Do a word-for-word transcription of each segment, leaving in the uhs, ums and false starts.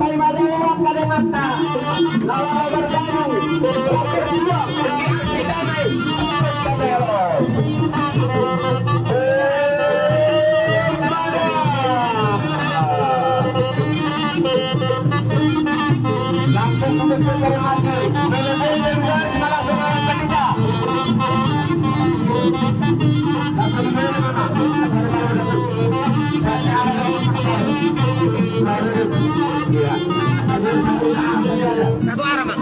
Paima da angka donganta na laho mardalan, laho berjuang demi aksi damai. Langsung untuk konfirmasi, manajemen dan salah seorang kita. Satu arah, Mak.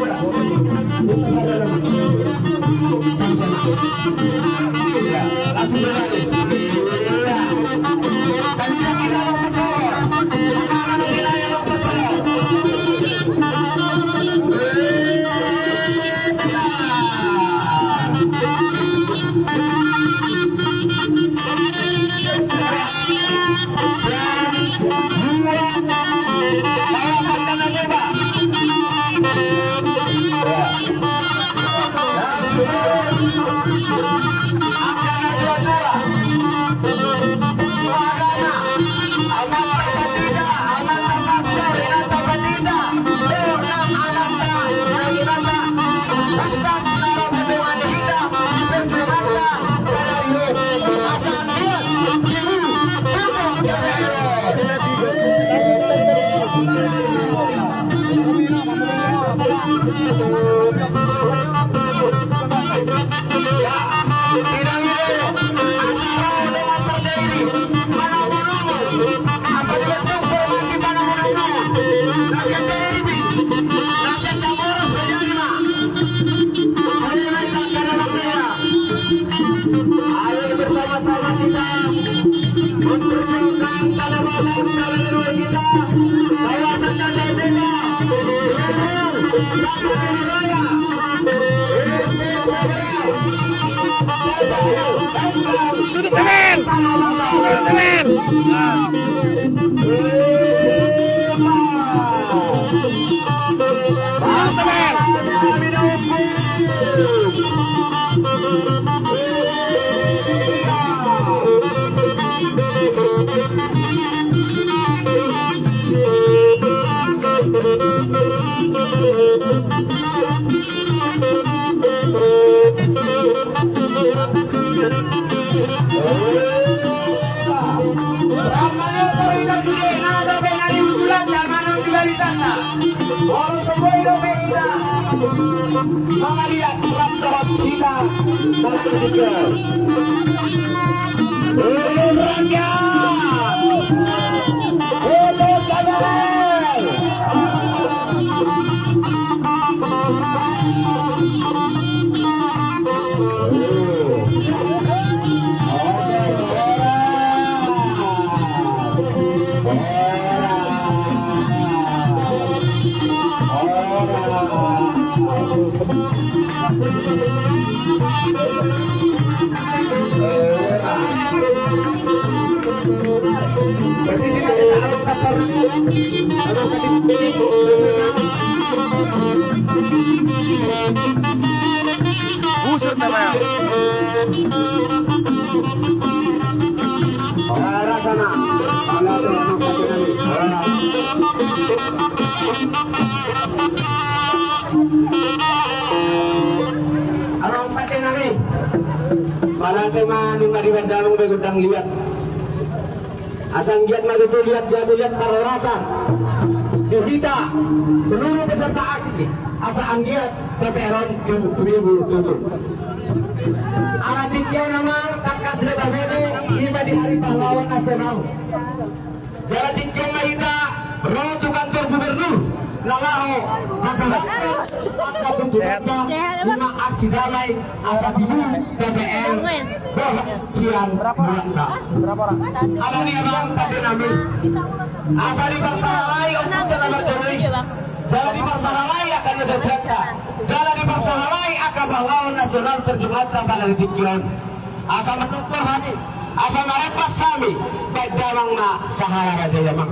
Ayo bersama-sama kita memperjuangkan tanah Batak, tanah leluhur kita. Kawasan Tanda Ardenta, Semarang, Tapanuli Raya. Duduk, teman. Duduk, teman. Molo so boi dope hita mangaliat, rap-rap hita mangaliat. Ulun rakyat, ulun damang. Busur, teman. Horas, anak. Horas. Amang pate nami. Manang pe ma nunga di banda mung be gondang liat. Asa anggiat ma tutu liat, jago liat parhorasan di hita seluruh peserta aksi. Asa anggiat P P R on ribu-ribu tutu. Ala tingki on, amang, tangkas do tabege, iba di Hari Pahlawan Nasional. Jala tingki on ma hita ro tu kantor gubernur na laho pasahathon angka tuntunanta, ima aksi damai, asa diulu P P R dohot sian mulakna. Alani, amang pate nami, asa diparsahalai ompunta na marjolo i, jala diparsahalai angka na dapetta, jala diparsahalai angka pahlawan nasional perjuanganta pada di tingki on. Asa manungkun hami, asa marempas hami, baen damang ma sahala raja i, amang.